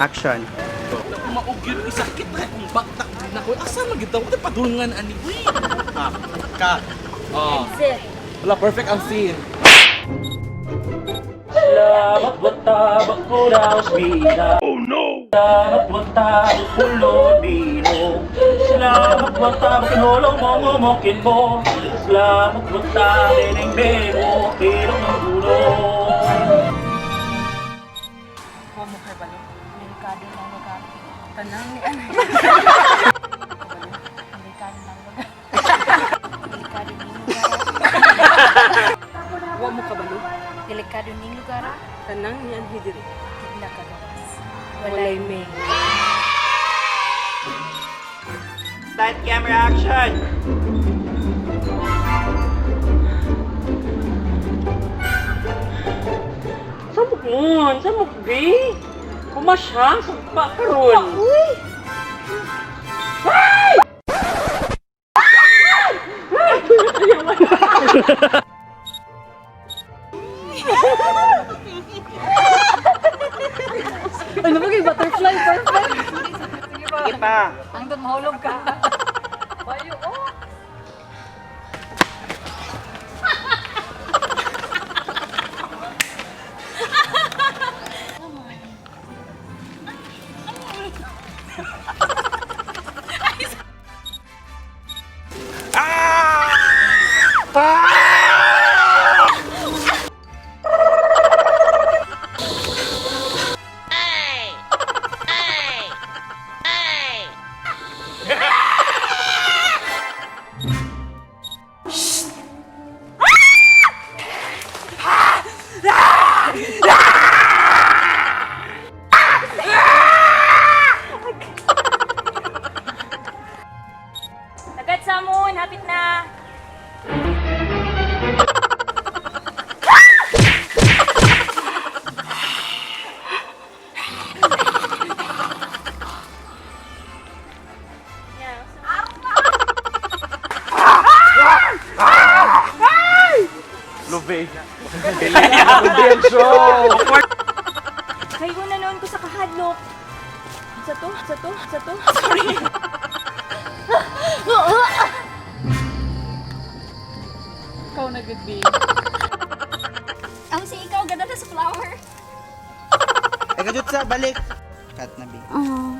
Action. Maog yun, isakit na kung baktak na ko. Asa man gid daw padulngan ani. Uy. Ka. Oh. Exit. Wala, perfect ang scene. Salamat watabak ko daw smina. Oh no! Salamat watabak pulo nino. Salamat watabak kinolong mo ngumokin mo. Salamat watabak ining bemo kilong ng gulo. Wa mo kay balo. Delikado ng lugar. Tanang ni ano. Delikado ng lugar. Delikado ning lugar. Wa mo kabalo. Delikado ning lugar. Tanang ni anhi diri. Tigna kagawas. Walay may. Light, camera, action! Samok mon, samok bi. Kumasya, sugpa karon. Uy! Ano ba kay butterfly perfect? Sige pa. Ang doon mahulog ka. Bayo oh. Agad sa moon, hapit na. Luve. Luve ang show. Kayo na noon ko sa kahadlok. Sa to, sa to, sa to. Sorry. Ikaw na gud bi. Ang si ikaw ganda na sa flower. Eka, Jutsa, balik. Cut na, B. Oh.